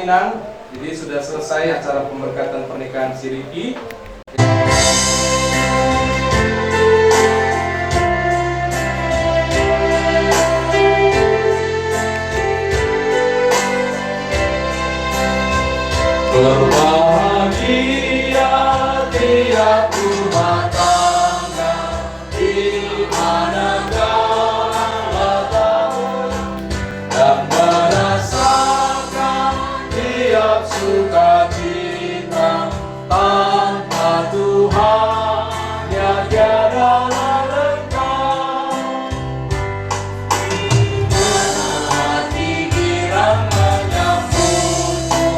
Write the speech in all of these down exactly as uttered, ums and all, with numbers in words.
Nang, jadi sudah selesai acara pemberkatan pernikahan si Riki. Berbahagia tiap rumah tangga di mana kau berada dan merasakan tiap sukacita. Tanpa Tuhan, ya tiadalah lengkap. Hati girang menyambutmu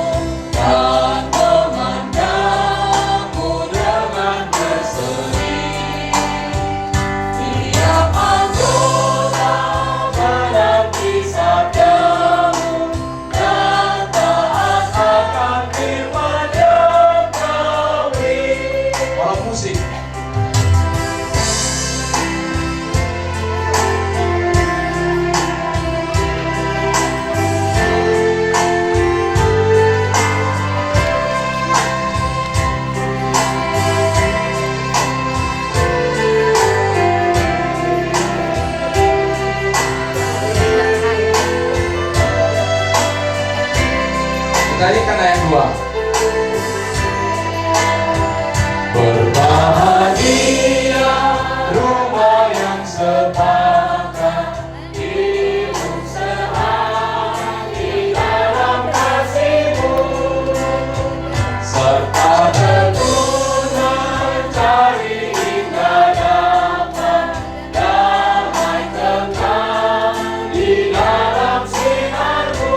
dan memandangmu dengan berseri. Tiap anggota menanti sabdamu dan taat akan firman yang kau beri. Orang musik. Kita nyanyikan ayat dua. Berbahagia rumah yang sepakat hidup sehat di dalam kasih-Mu, serta tekun mencari hingga dapat damai kekal di dalam sinar-Mu.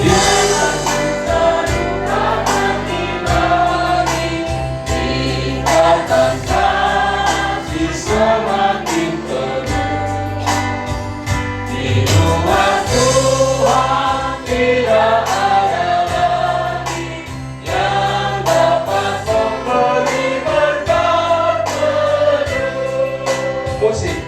Biarlah suka duka kami bagi, ikatan kasih semakin teguh. Di luar Tuhan tidak ada lagi yang dapat memberi berkat penuh. Musik.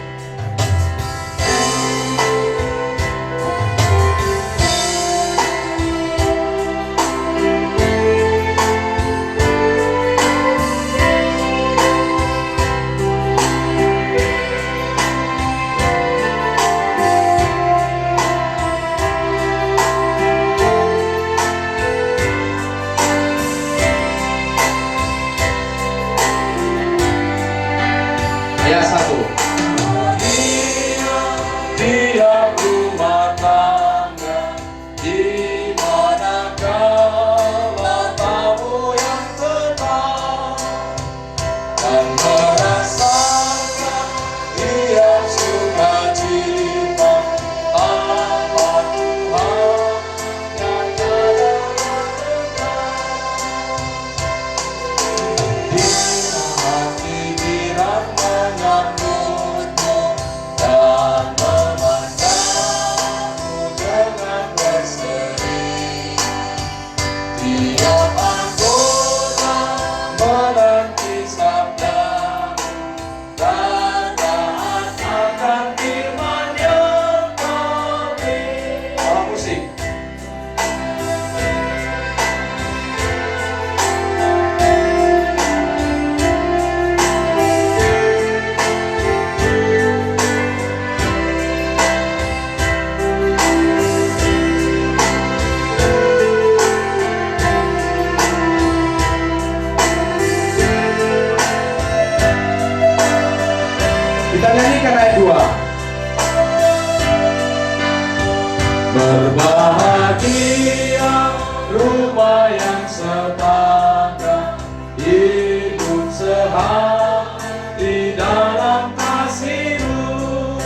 Ayat satu. Tiap rumah tangga di mana kau bertamu yang tetap dan merasakan riang sukacita tanpa Tuhan yang ada. Di hati girang menyambutmu dan memandangmu dengan berseri. Tiap anggota menanti sabdamu dan taat akan firman yang kau beri. Orang musik. Kita nyanyikan ayat dua. Berbahagia rumah yang sepakat hidup sehat di dalam kasih-Mu,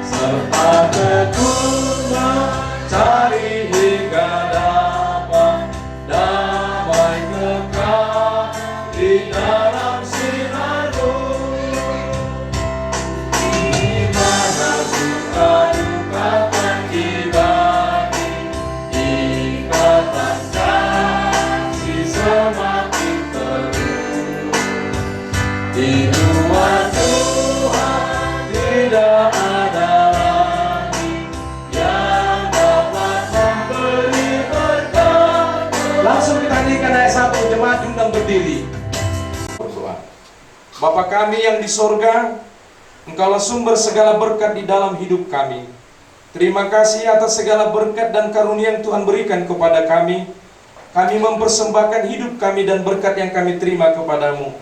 serta tekun mencari hingga dapat damai kekal di dalam sinar-Mu. Di mana suka duka akan dibagi, Undang berdiri. Berdoa. Bapa kami yang di sorga, Engkaulah sumber segala berkat di dalam hidup kami. Terima kasih atas segala berkat dan karunia yang Tuhan berikan kepada kami. Kami mempersembahkan hidup kami dan berkat yang kami terima kepada-Mu.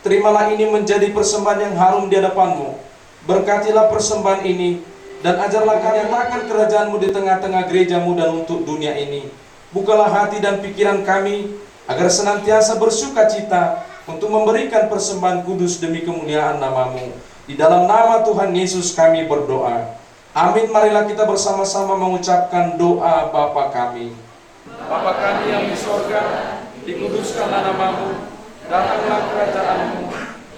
Terimalah ini menjadi persembahan yang harum di hadapan-Mu. Berkatilah persembahan ini, dan ajarlah kami akan kerajaan-Mu di tengah-tengah gereja-Mu dan untuk dunia ini. Bukalah hati dan pikiran kami, agar senantiasa bersukacita untuk memberikan persembahan kudus demi kemuliaan nama-Mu. Di dalam nama Tuhan Yesus kami berdoa. Amin. Marilah kita bersama-sama mengucapkan doa Bapa kami. Bapa kami yang di sorga, dikuduskanlah nama-Mu, datanglah kerajaan-Mu,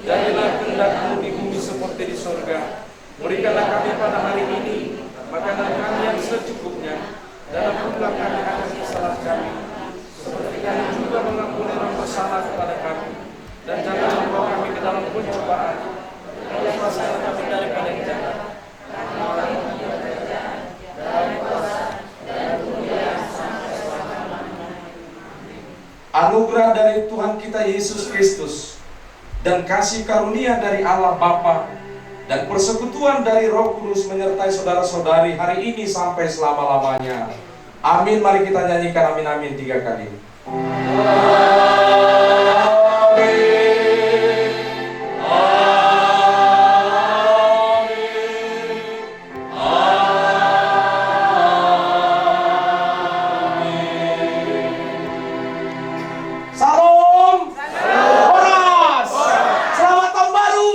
jadilah kehendak-Mu di bumi seperti di sorga. Berikanlah kami pada hari ini makanan kami yang secukupnya, dan ampunilah kami akan kesalahan kami, seperti kami juga mengampuni orang bersalah kepada kami. Dan jangan membawa kami ke dalam pencobaan, tetapi lepaskanlah kami daripada yang jahat. Anugerah dari Tuhan kita Yesus Kristus dan kasih karunia dari Allah Bapa dan persekutuan dari Roh Kudus menyertai saudara-saudari hari ini sampai selama-lamanya. Amin. Mari kita nyanyikan amin amin tiga kali. Salam. Horas. Selamat tahun baru.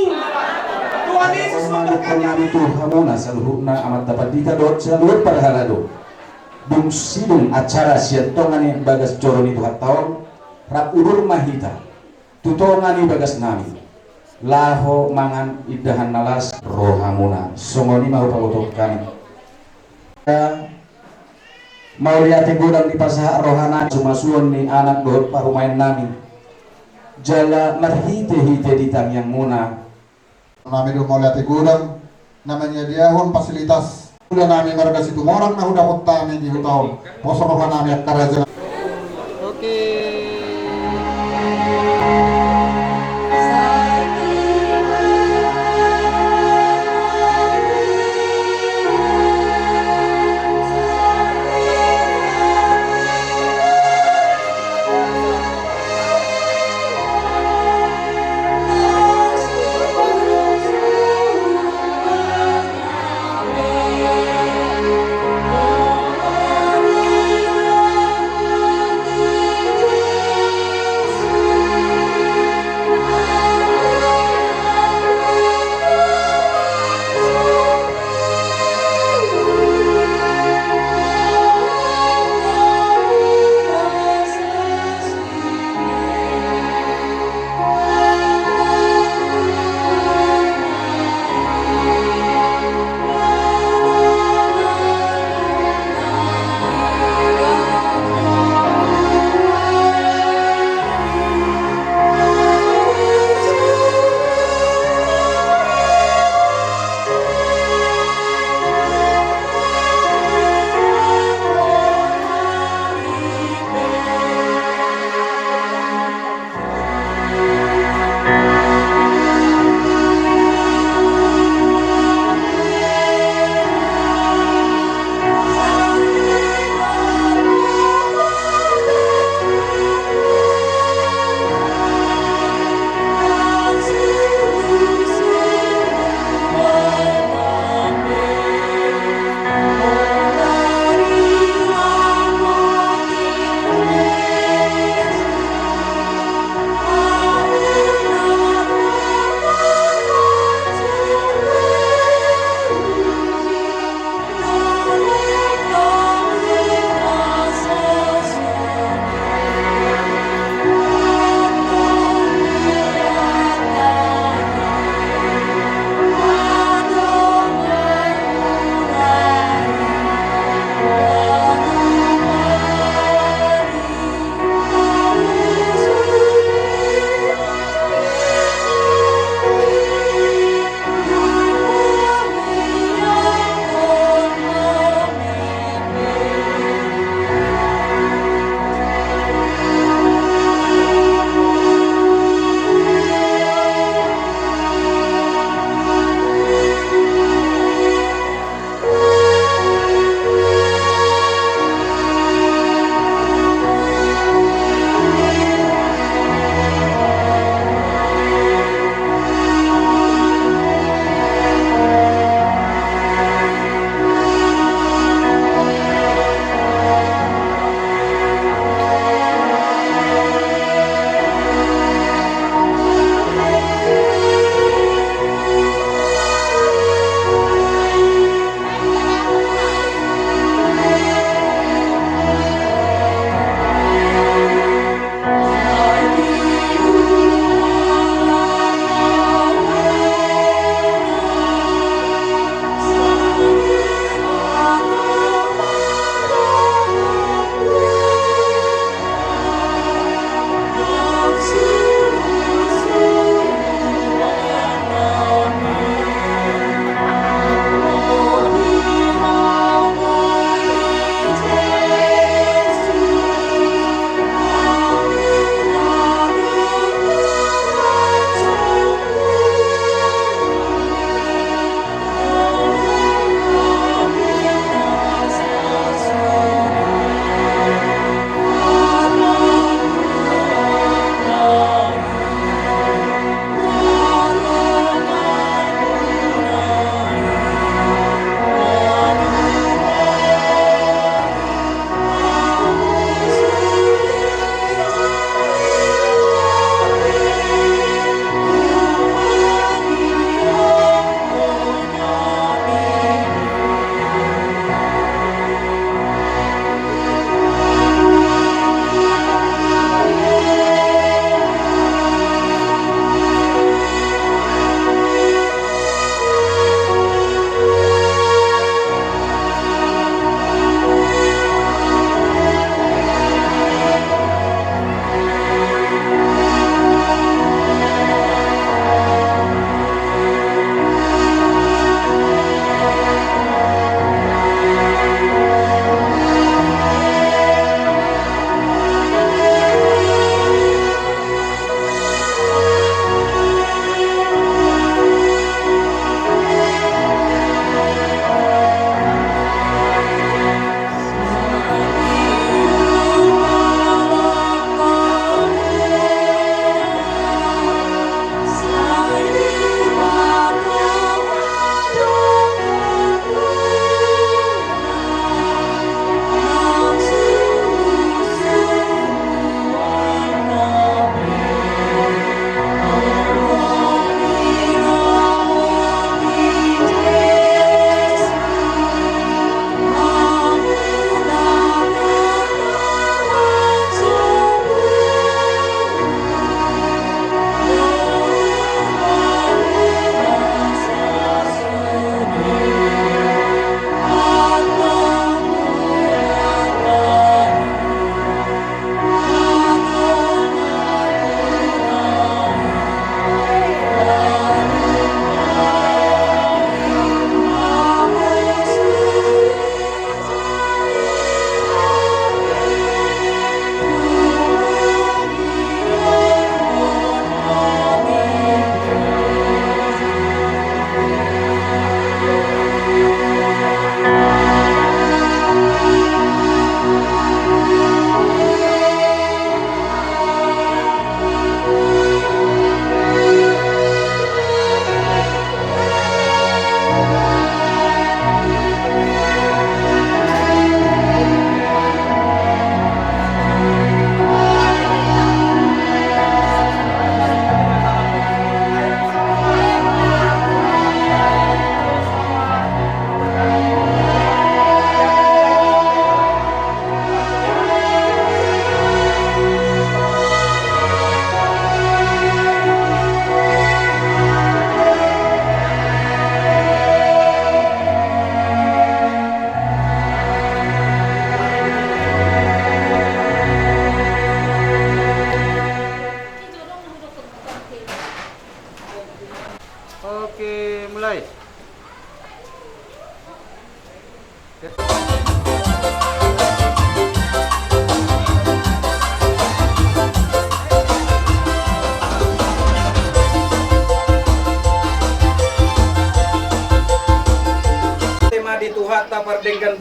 Tuhan Yesus memberkati. Nami tu hamuna saluhutna, amanta pandita dohot saluhut parhalado. Dung sidung acara sian tonga ni bagas joro ni Tuhanta on, rap udur ma hita tu tonga ni bagas nami, laho mangan indahan na las rohamuna. Songon i ma hupabotohon hami. Mauliate godang dipasahat rohanami, pamasumasu ni anak dohot parumaen nami, jala marhite-hite di tangiangmuna. Nami do mauliate godang na manyadiahon fasilitas. Ula nami marga Situmorang na hudapot hami di huta on. Poso rohanami angka raja. Oke.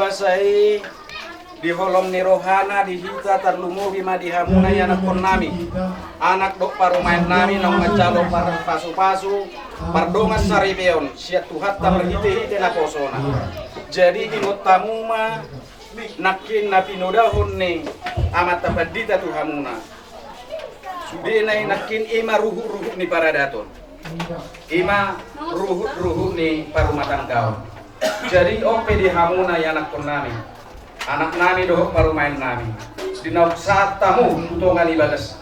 Sai di holong ni rohana di hita, tarlumobi ma di hamuna ianakkonnami, anak dohot parumaennami naung manjalo par-, pasupasu, pardongan saripeon sian Tuhanta marhitehite naposona. Jadi ingot hamu ma nangkin na pinodahon ni Amanta Pandita tu hamuna. Sudena i nangkin i ma ruhut-ruhut ni paradaton, i ma ruhut-ruhut ni parumatanggaon. Jadi on pe di hamuna ianakkonnami, anaknami dohot parumaennami, di naung sahat hamu tu tonga ni bagas,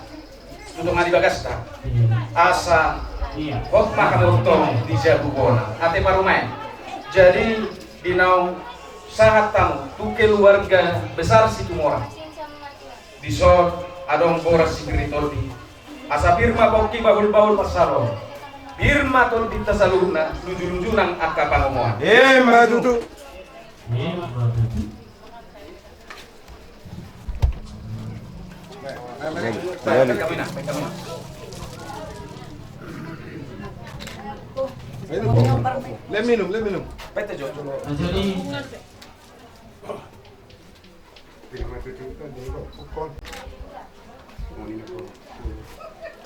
tu tonga ni bagasta, asa hot ma hamu tong di jabu bona, ate parumaen. Jadi di naung sahat hamu tu keluarga besar Situmorang, dison adong boras sipir ni tondi. Asa pir ma pongki, bahul-bahul pansalongan, pir ma tondinta saluhutna, luju-luju nang angka pangomoan. Emma tutu. Let minum, let minum.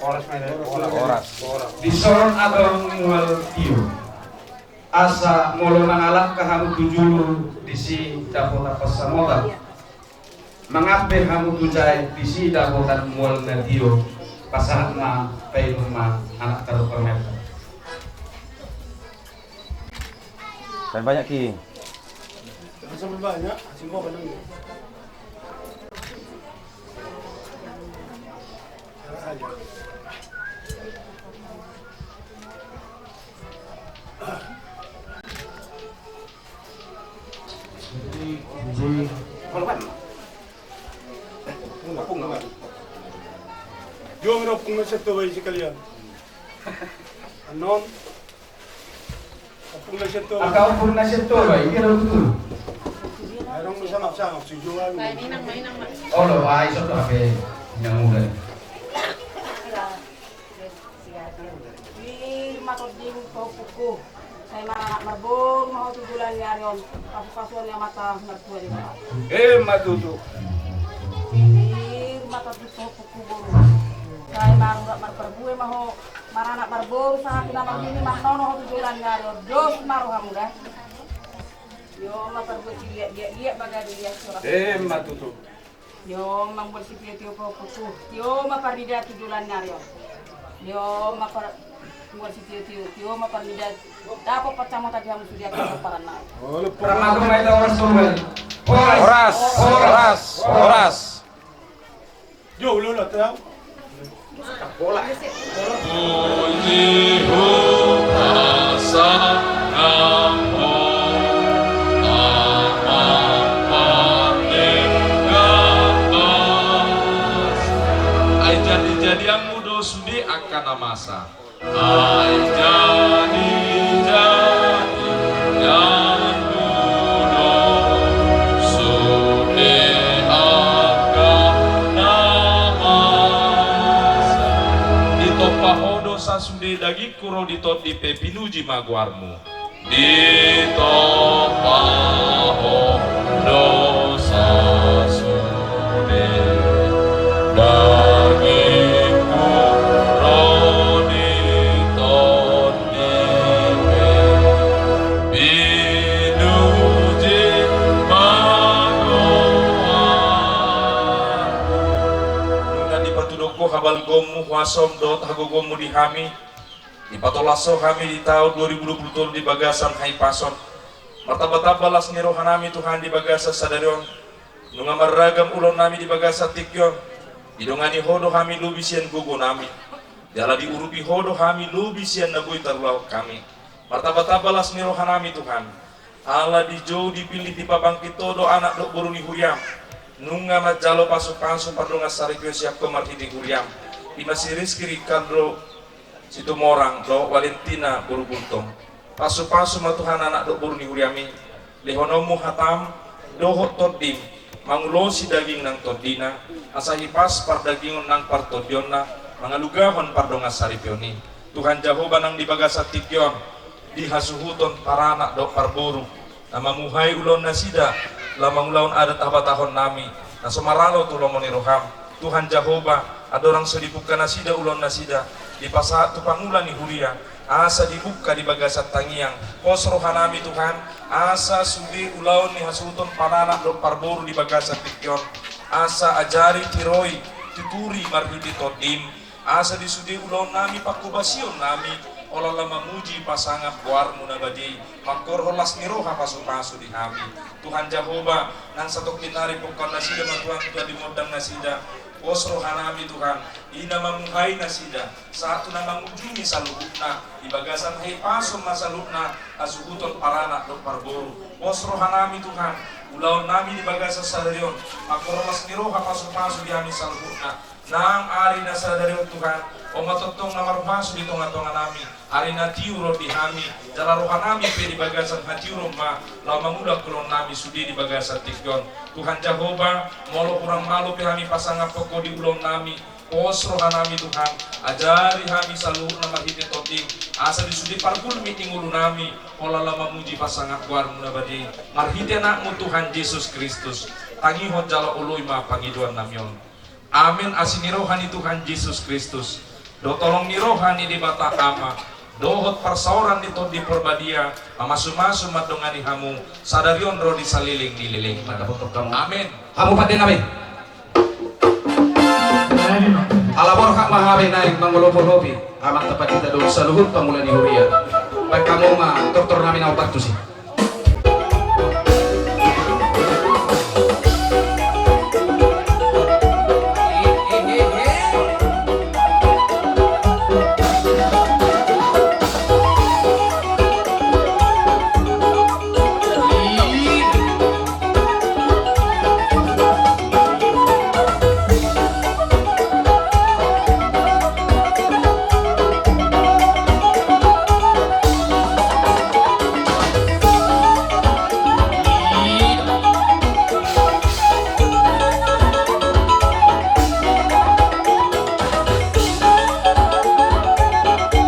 Horas. Dison adong mual tio. Asa molo mangalangka hamu tu julu disi dapotan pansamotan, mangampe hamu tu jae disi dapotan mual na tio, pasahat ma, painum ma anak taruh permen. Kan banyak ki. Jangan sampai banyak, asing gua kadang. Jom, ompung na sian Toba i sekalian. Annon. Ompung na sian Toba. Angka ompung na sian Toba i, dia do betul. Adong do sangap-sangap si Johan. Olo, ai so to ape nyang udah. Pir ma tondingku, ompungku. Sai maranak marboru ma ho tu joloan ni ari on, pasu-pasuon ni Amanta Martua Debata. Emma tutu. Pir ma tondingku, ompungku, boru. Sai marurat marparbue ma ho, maranak marboru sahat tu na marbini, marnono ho tu joloan ni ari on. Dos ma rohamu da. Tio ma parbue siliat-liat, liat ma gabe liat. Emma tutu. Tio ma mual sitio-tio, ompungku. Tio ma parnida tu joloan ni ari on. Tio ma par-, mual sitio-tio, tio ma parnida. Dapot pansamotan di hamu sude angka pomparan nami. Olo, pomparan nami. Horas, horas, horas. Horas, horas, horas. Jo, ulo, ulo, tau. Puji hutasakan Ho, Amang paling atas. Ai jadi-jadianmu do sude angka na masa. Ai jadi-jadianmu do sude angka na masa. Ditompa Ho do sasude daging Ro di tondi pe pinuji ma goarmu. Ditompa Ho do sasude dagingku ro di tondi pe pinuji ma goarmu. Nunga dipatuduhon Ho habalgaonmu, huasom dohot hagogoonmu di hami. Dipatolashon hami di taon dua ribu dua puluh tolu di bagasan hahipason. Martamba-tamba las ni rohanami Tuhan di bagasan sadari on. Nunga marragam ulaonnami di bagasan tingki on. Didongani Ho do hami lobi sian gogonami. Jala diurupi Ho do hami lobi sian na boi tarulahon hami. Martamba-tamba las ni rohanami Tuhan. Ala dijou dipillit dipabangkit Ho do anak dohot boru ni huriam. Nunga manjalo pasu-pasu pardongansaripeon sian Ho marhite huriam. I ma si Rizky Ricardo Situmorang dohot Walentina boru Gultom. Pasu-pasu ma Tuhan anak dohot boru ni huriam i. Lehononmu hatam dohot tondim mangulosi daging nang tondina, asa hipas pardagingon nang partondionna, mangalugahon pardongansaripeon i. Tuhan Jahowa nang di bagasan tingki on, di hasuhuton paranak dohot parboru na mamuhai ulaon nasida, Laho mangulahon adat habatahonnami na so maralo tu lomo ni roham. Tuhan Jahowa, andorang so dibungka nasida ulaonnasida, dipasahat tu pangula ni huria, asa dibungka di bagasan tangiang. Pos rohanami Tuhan, asa sude ulaon ni hasuhuton paranak dohot parboru di bagasan tingki on, asa ajari, tiroi, tuturi marhite Tondim, asa di sude ulaonnami, pangkobasionnami, holan laho mamuji pasangap goarmu na badia i, mangkorhon las ni roha pasupasu di hami. Tuhan Jahowa, nang satongkin nari pungkaon nasida ma Tuhan, Tuhan di gondang nasida. Pos rohanami Tuhan, i na mamuhai nasida sahat tu na mangujungi saluhutna di bagasan hahipason ma saluhutna hasuhuton paranak dohot parboru. Pos rohanami Tuhan, ulaonnami di bagasan sadari on, mangkorhon las ni roha pasupasu di hami saluhutna. Nang ari na sadari on Tuhan, Ho ma tongtong na marpasu di tongatonganami, ari na tiur on di hami, jala rohanami pe di bagasan hatiuron ma laho mangula ulaonnami sude di bagasan tingki on. Tuhan Jahowa, molo hurang malo pe hami pasangaphon Ho di ulaonnami, pos rohanami Tuhan, ajari hami saluhutna marhite Tondim, asa di sude pargulmit ni ngolunami, holan laho mamuji pasangap goarmu na badia i, marhite Anakmu Tuhan Jesus Kristus, tangihon jala oloi ma pangidoannami on. Amen. Asi ni roha ni Tuhan Jesus Kristus, dohot holong ni roha ni Debata Ama, dohot parsaoran ni Tondi Porbadia, mamasumasu mandongani hamu sadari on ro di saleleng ni lelengna. Amen. Hamu pandenami. Ala borhat ma hami naeng mangolopolopi amanta pandita dohot saluhut pangula ni huria. Baen hamu ma tortornami na ombar tusi.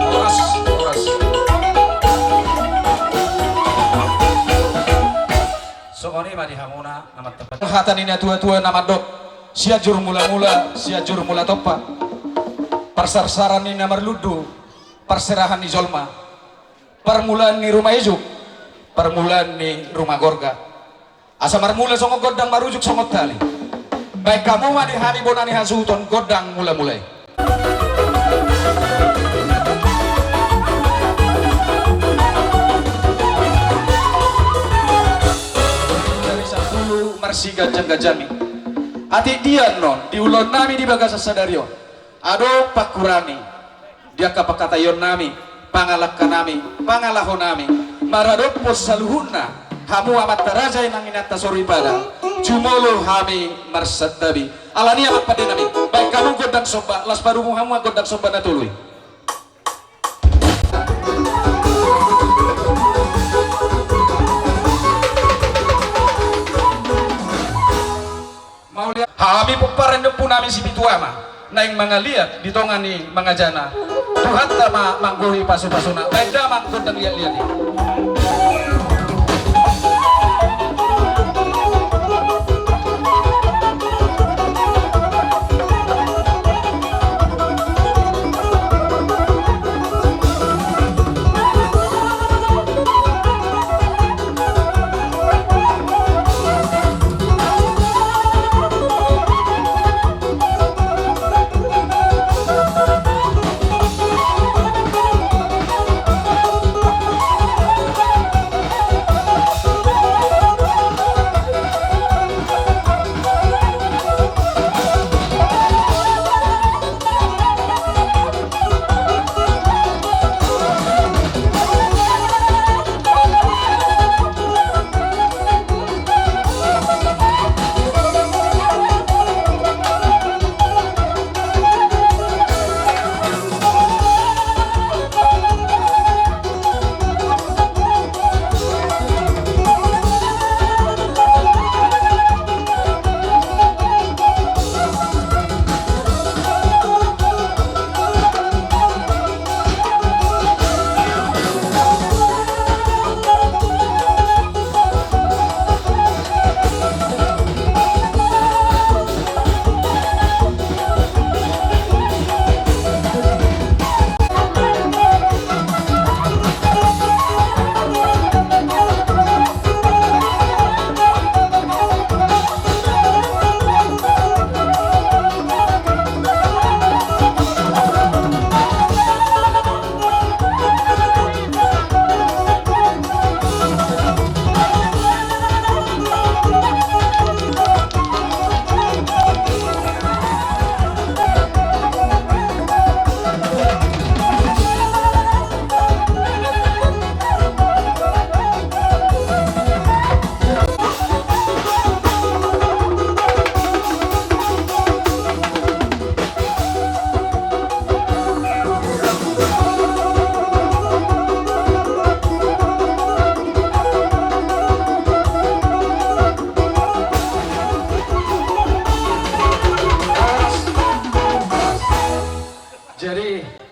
Horas, horas. Songon i ma di hamuna na martamba. Hata ni natuatua na mandok, Sianjur Mulamula, Sianjur Mulatompa. Parsarsaran ni na marlundu, parserahan ni jolma. Parmulaan ni ruma ijuk, parmulaan ni ruma gorga. Asa marmula songon gondang, marujuk songon tali. Baen hamu ma di hami bona ni hasuhuton gondang mulamula i. Dari sapulu marsiganjangganjang i. Atik dia annon di ulaonnami di bagasan sadari on, adong pangkurami di angka pangkataionnami, pangalangkanami, pangalahonami, maradophon saluhutna, hamu amanta raja nang inanta soripada, jumolo hami marsantabi. Alani i amang pandenami, baen hamu gondang somba, laos parumu hamu ma gondang somba na tolu i. Mauliate. Hami pomparan ni ompunami Sipitu Ama, naeng mangaliat di tonga ni mangajana. Tuhanta ma manggohi pasupasuna. Baen damang gondang liatliat i.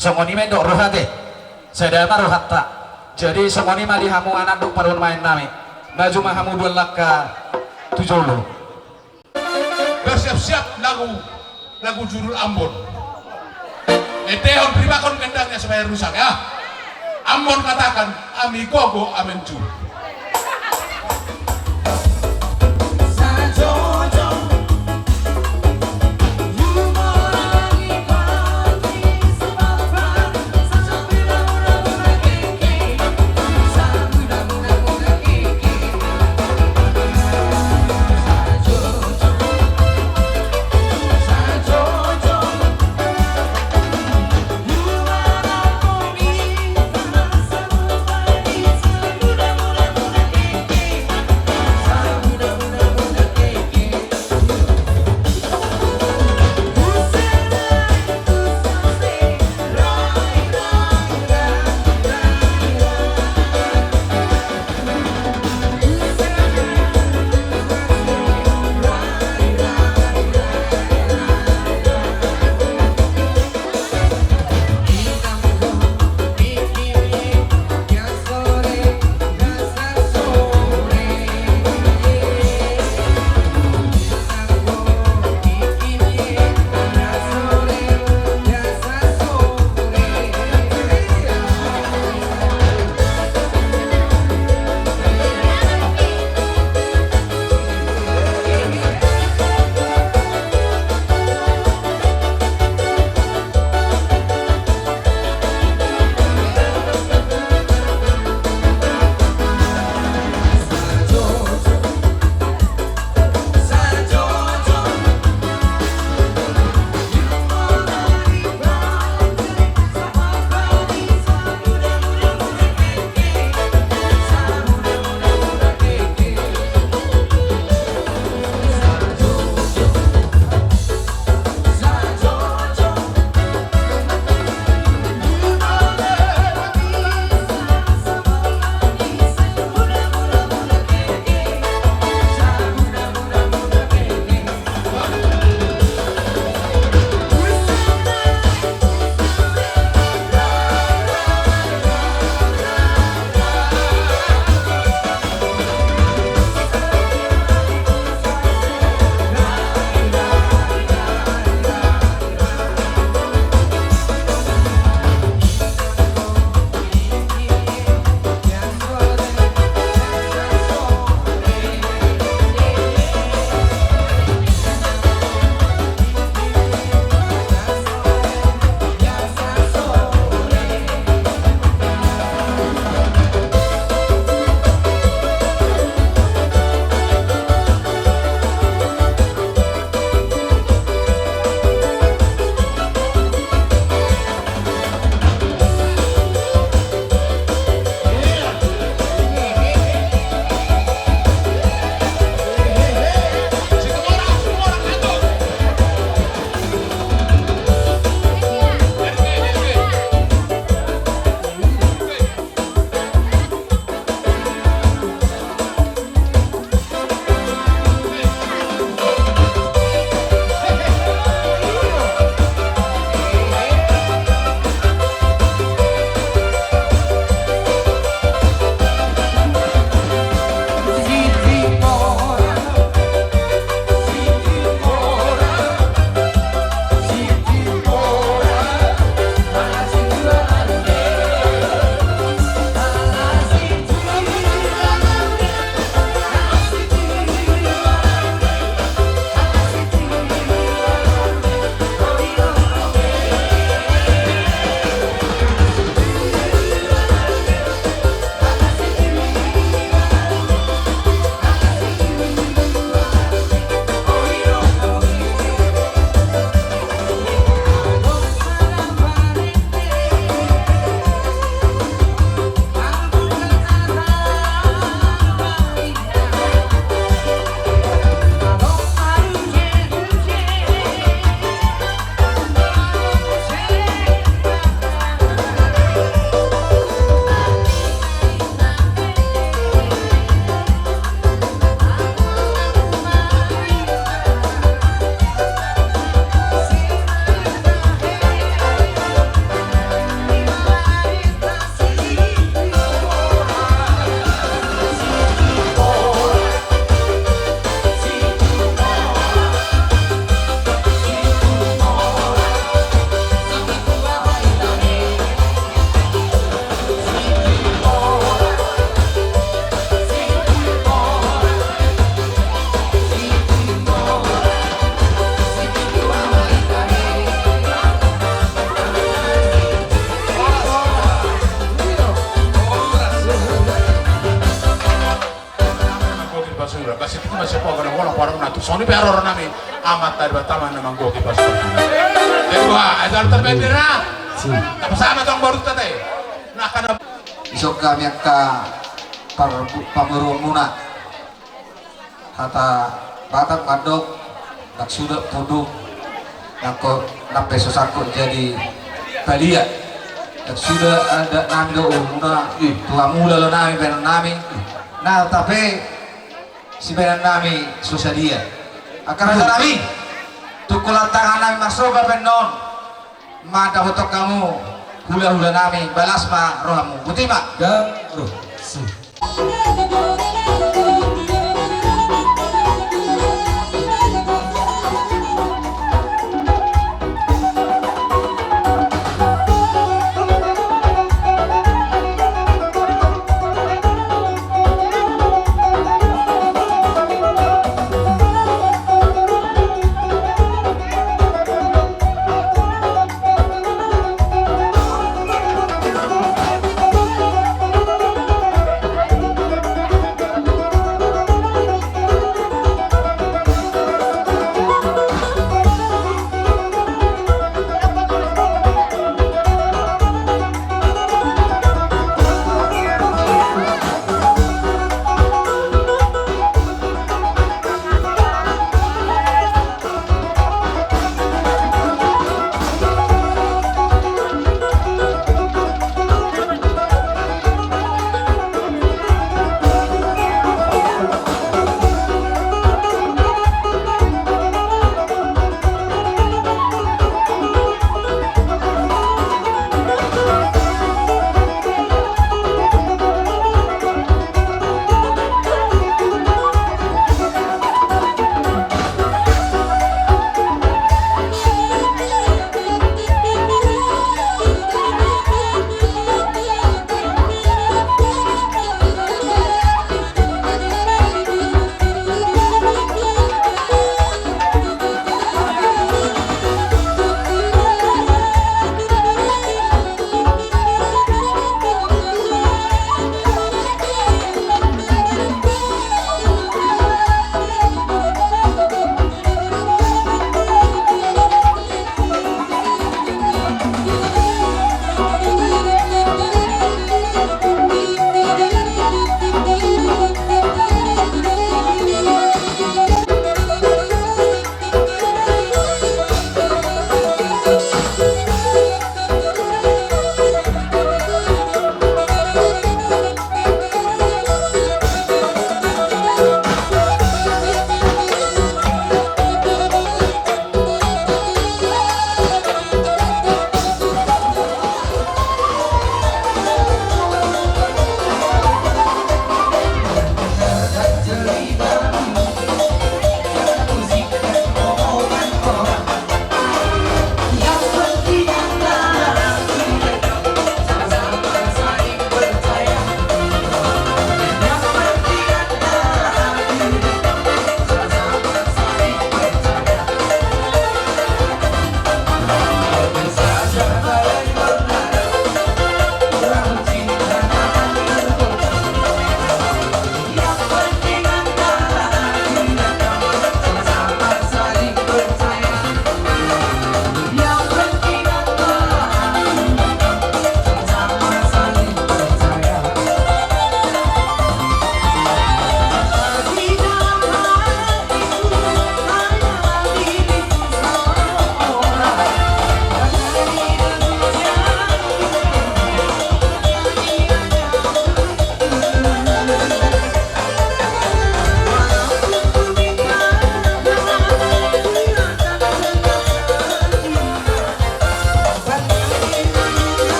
Songon i ma dok roha te. Sada ma rohanta. Jadi songon i ma di hamu anak dohot parumaen nami. Maju ma hamu dua langkah tu jolo. Bersiap-siap lagu, lagu judul Ambon. Endehon rimakon gendangnya supaya rusak ya. Ambon katakan, ami gogo amen jul. Dope haroro nami, Amanta Debata ma na manggohi pasupasu. Jadi, wah, asal terpikir, nah. Tapi sama tong baru tadi. Nah, karena isok kami angka par-, pamoruonmuna. Hata Batak mandok, ndang suda pudung, ndang ko, ndang pe so sangkut jadi palia. Ndang suda adat nami do umuna, tuamula do nami, bahenon nami. Nah, tapi sibahenon nami so sadia. Angka raja nami, tungkol tangan nami marsoba pe annon. Mandapothon hamu hulahula nami, balas ma rohamu. Boti ma. Ndang ro.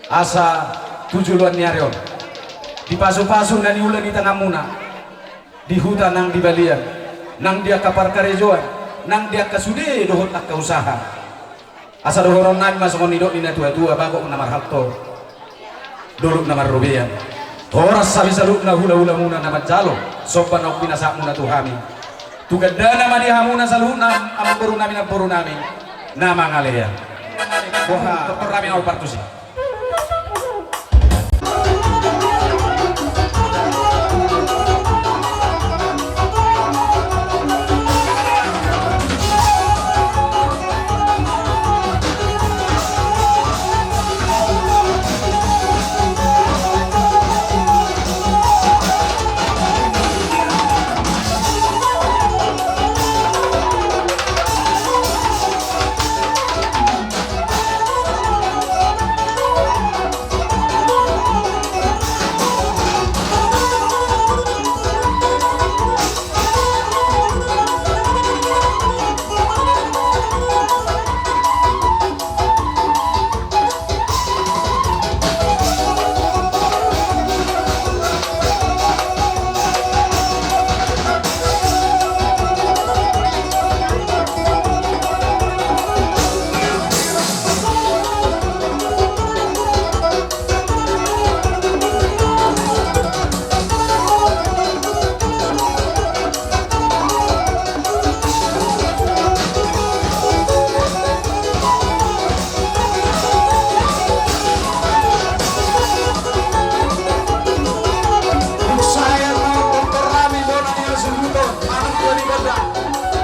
Asa tu joloan ni ari on, di pasupasu na niula di tanganmuna, Di huta nang di balian, nang di angka parkarejoan, nang di angka sude dohot angka usaha. Asa dohononnami ma songon nidok ni na tuatua, bagot na marhalto, dolok na marrobean. Horas hami saluhutna hulahulamuna na manjalo somba naung pinasakmuna tu hami. Tu gandana ma di hamuna saluhutna amangborunami, namborunami na mangalean. Boha, doktor nami na hombar tusi.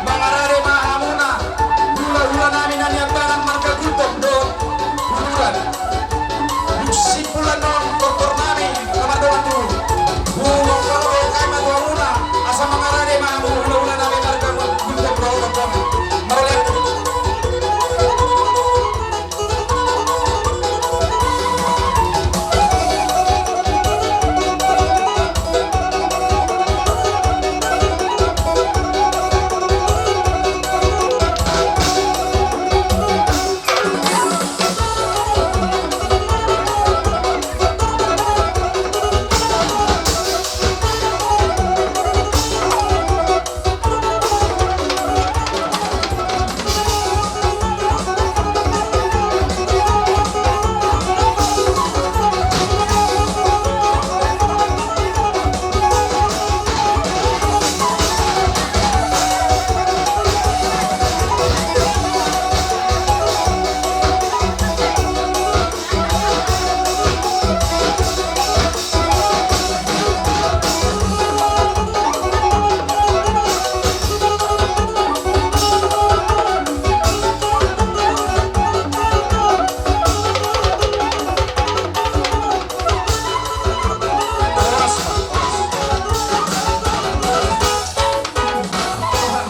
Mangarade ma hamuna hulahulanami na nian tangan marga Gultom dohot Huluran. Dung simpulan on doktor nami na mardongan tubu. Hudok ma tu hamuna asa mangarade ma hamu hulahulanami marga Gultom dohot Gultom. Marolean.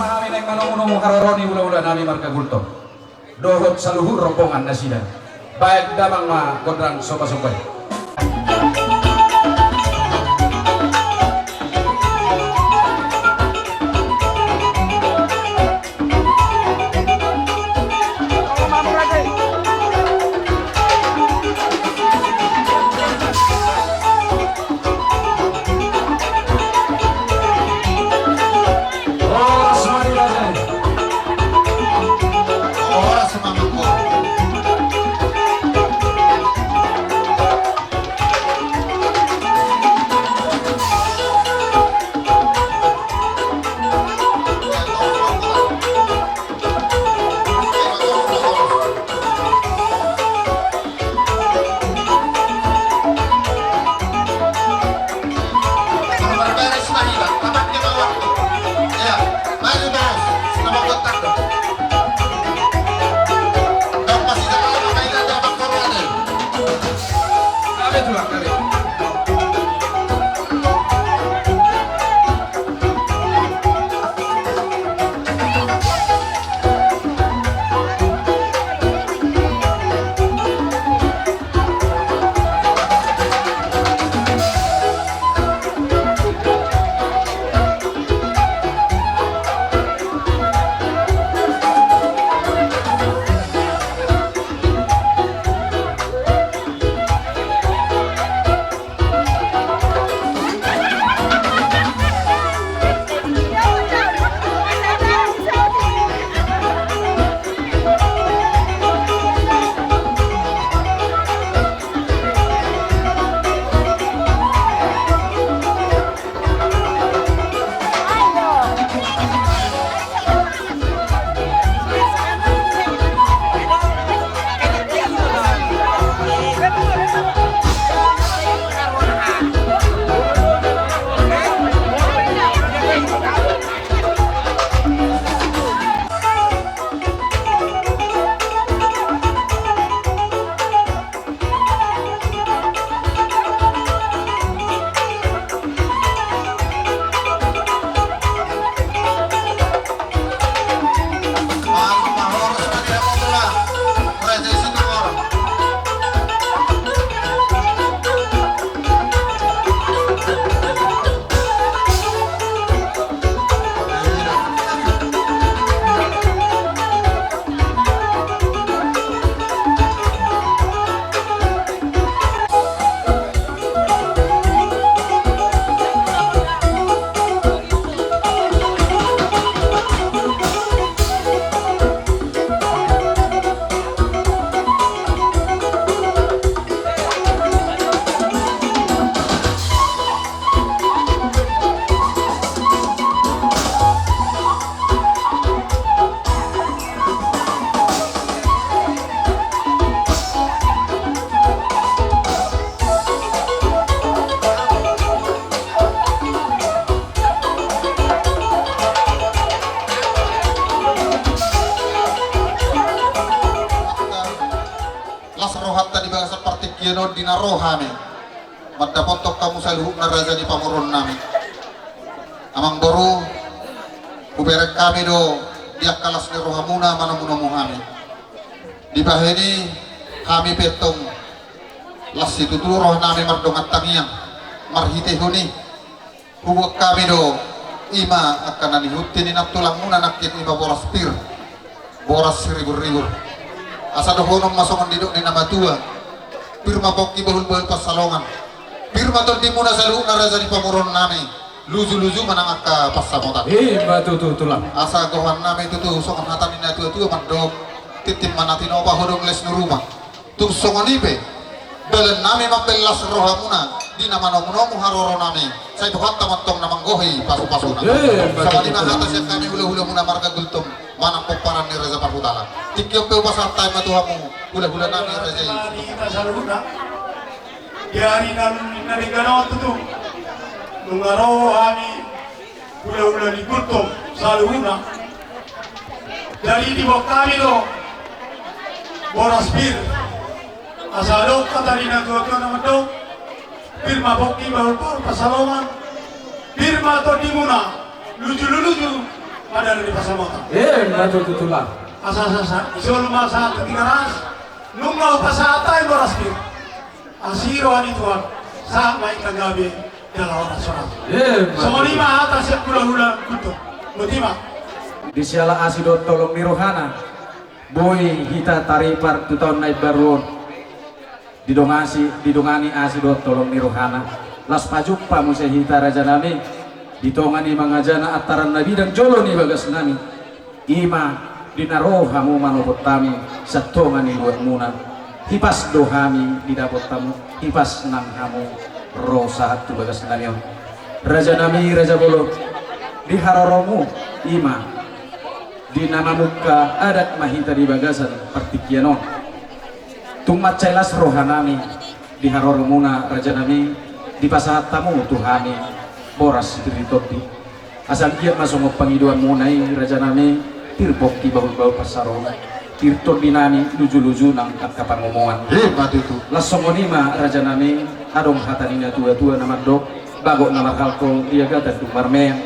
Hami naeng manomunomu haroro ni hulahula nami marga Gultom dohot saluhut rombongan nasida. Baen damang ma gondang sombasomba i. Di na ro hami mandapothon hamu saluhutna raja ni pamoruonnami. Amangboru, hubereng hami do di angka las ni rohamuna manomunomu hami. Dibahen i hami pe antong las situtu rohanami mardongan tangiang. Marhitehon i hubuat hami do, i ma angka na nihut ni nantulangmuna nangkin, i ma boras pir, boras siriburribur. Asa dohonon ma songon nidok ni na matua: Pir ma pongki, bahulbahul pansalongan. Pir ma tondimuna saluhutna raja ni pamoruonnami. Lujuluju ma nang angka pansamotan. I ma tutu, Tulang. Asa goarnami tutu songon hata ni natuatua mandok: Tintin ma na tinopa, hodong les ni ruma. Tung songon i pe dalannami mambahen las rohamuna di na manomunomu haroronami. Sai Tuhanta ma antong na manggohi pasupasuna. Eh, songon i ma hata sian hami hulahulamuna marga Gultom manang pomparan ni Raja Parhutala. Tingki on pe hupasahat hami ma tu hamu hulahulanami raja i. Di hita saluhutna di ari na, na denggan on tutu, nunga ro hami hulahula ni Gultom saluhutna. Jadi diboan hami do boras pir. Asa adong hata ni natuatua na mandok: Pir ma pongki, bahulbahul pansalongan. Pir ma tondimuna, lujuluju ma dalan ni pansamotan. Eh, ma tutu, Tulang. Asa, asa, asa, asa, asa, asa, asa, asa, asa, nunga hupasahat hami boras pir. Asi roha ni Tuhan, sahat ma i gabe dalan horas-horas. Eh, songon i ma hata sian hulahula Gultom. Botima. Di siala asi dohot holong ni rohana boi hita taripar tu taon na imbaru on. Didongani, didongani asi dohot holong ni rohana, las pajumpa muse hita rajanami di tonga ni mangajana antaran na bidang jolo ni bagasnami. I ma di na ro hamu manopot hami sian tonga ni luatmuna. Hipas do hami didapot hamu, hipas nang hamu ro sahat tu bagasnami on. Rajanami raja bolon, di haroromu i ma di na mamungka adat ma hita di bagasan partingkian on. Tung mansai las rohanami di haroromuna rajanami, dipasahat hamu tu hami boras sipir ni tondi. Asa anggiat ma songon pangidoanmuna i rajanami, pir pongki, bahulbahul pansalongan, pir tondinami, lujuluju nang angka pangomoan. Eh, ma tutu. Las songon i ma rajanami, adong hata ni natuatua na mandok: Bagot na marhalko di agatan dung marmean.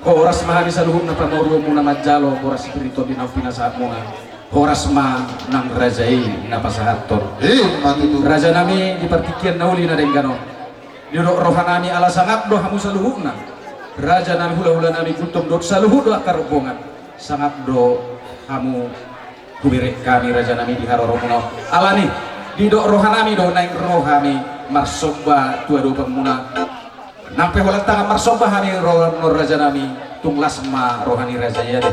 Horas ma hami saluhutna pamoruonmuna manjalo boras sipir ni tondi naung pinasahatmuna. Horas ma nang raja i na pasahathon. Eh, ma tutu. Rajanami, di partingkian na uli na denggan on, didok rohanami ala sangap do hamu saluhutna rajanami, hulahulanami Gultom dohot saluhut do angka rombongan. Sangap do hamu hubereng hami rajanami di haroromuna on. Alani didok rohanami do naeng ro hami marsomba tu adopanmuna. Nang pe holan tangan marsomba hami ro on rajanami, tung las ma roha ni raja i ate.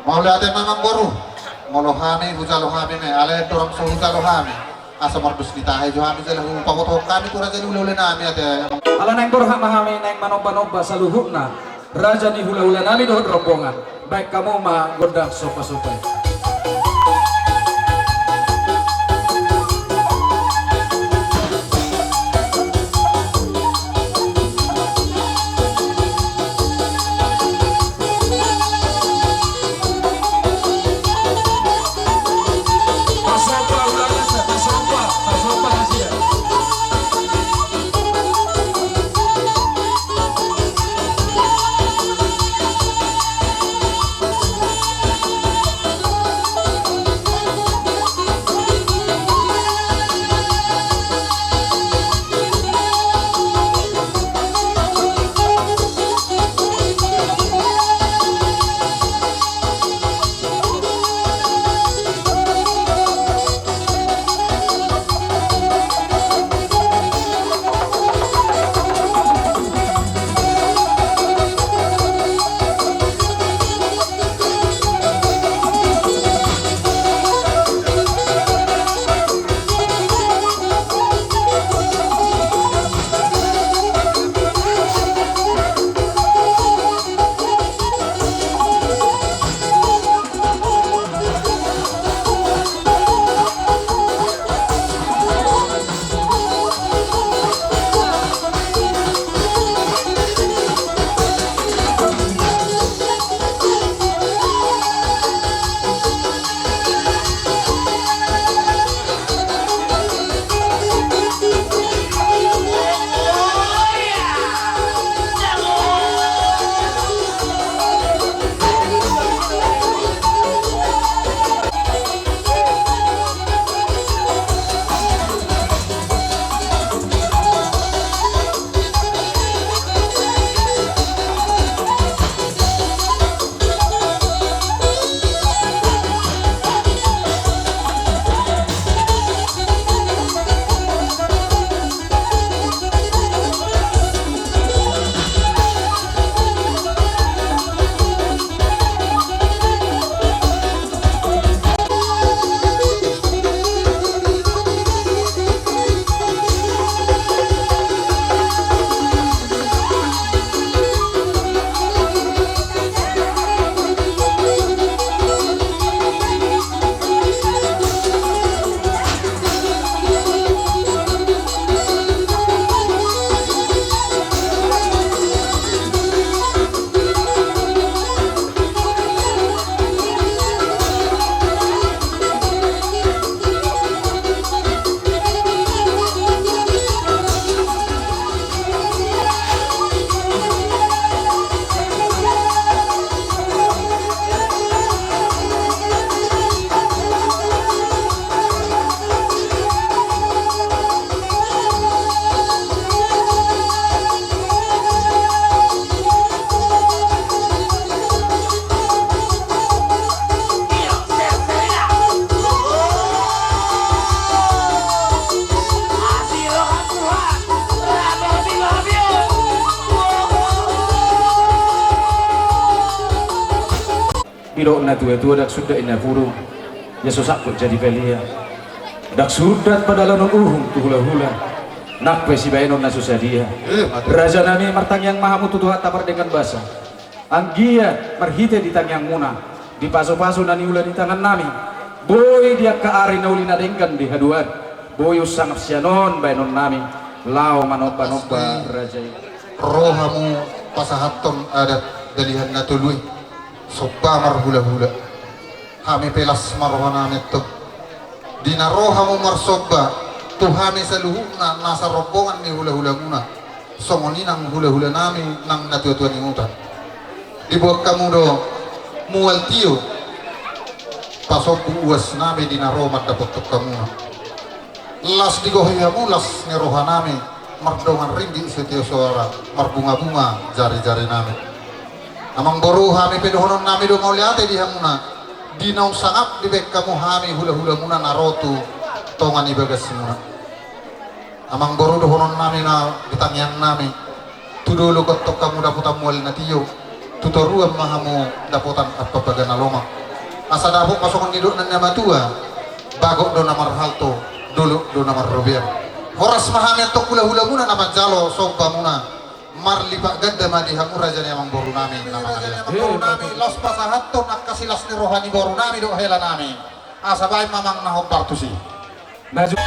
Mauliate ma amangboru. Molo hami hujalo hami ma i, alai andorang so hujalo hami, asa mardus ni tahi jo hami jala hupabotohon hami tu raja ni hulahulanami ate. Ala naeng borhat ma hami naeng manombanomba saluhutna raja ni hulahulanami dohot rombongan. Baen hamu ma gondang sombasomba i. Didok na tua-tua, ndang sundat i na purung, ia so sangkut jadi palia. Ndang sundat padalanon uhum tu hula-hula, nang pe sibahenon na so sadia. Raja nami, martangiang ma hamu tu Tuhanta pardenggan basa. Anggiat marhite di tangiangmuna, dipasu-pasu na niula ni tangannami, boi di angka ari na uli na denggan di haduan, boi umsangap sian on bahenonnami laho manomba-nomba raja i. Ro hamu pasahathon adat Dalihan Na Tolu i, somba marhula-hula. Hami pe las ma rohanami antong, di na ro hamu marsomba tu hami saluhutna nasa rombongan ni hula-hulamuna, songon i nang hula-hulanami nang na tua-tua ni huta. Diboan hamu do mual tio pasombu uasnami di na ro mandapothon hamuna. Las digohi hamu las ni rohanami, mardongan ringgit sitio soara, marbunga-bunga jari-jarinami. Amangboru, hami pe dohononnami do mauliate di hamuna, di naung sangap dibahen hamu hami hula-hulamuna na ro tu tonga ni bagasmuna. Amangboru, dohononnami ma di tangiangnami, tu dolok antong hamu dapotan mual na tio, tu toruan ma hamu dapotan ampapaga na lomak. Asa dapot ma songon nidok ni na matua, bagot do na marhalto, dolok do na marrobean. Horas ma hami antong hula-hulamuna na manjalo sombamuna, marlipat ganda ma di hamu raja ni amangborunami na mangalean. Amangborunami, laos pasahathon angka silas ni roha ni borunami dohot helanami, asa bahen ma amang na hombar tusi. Na ju-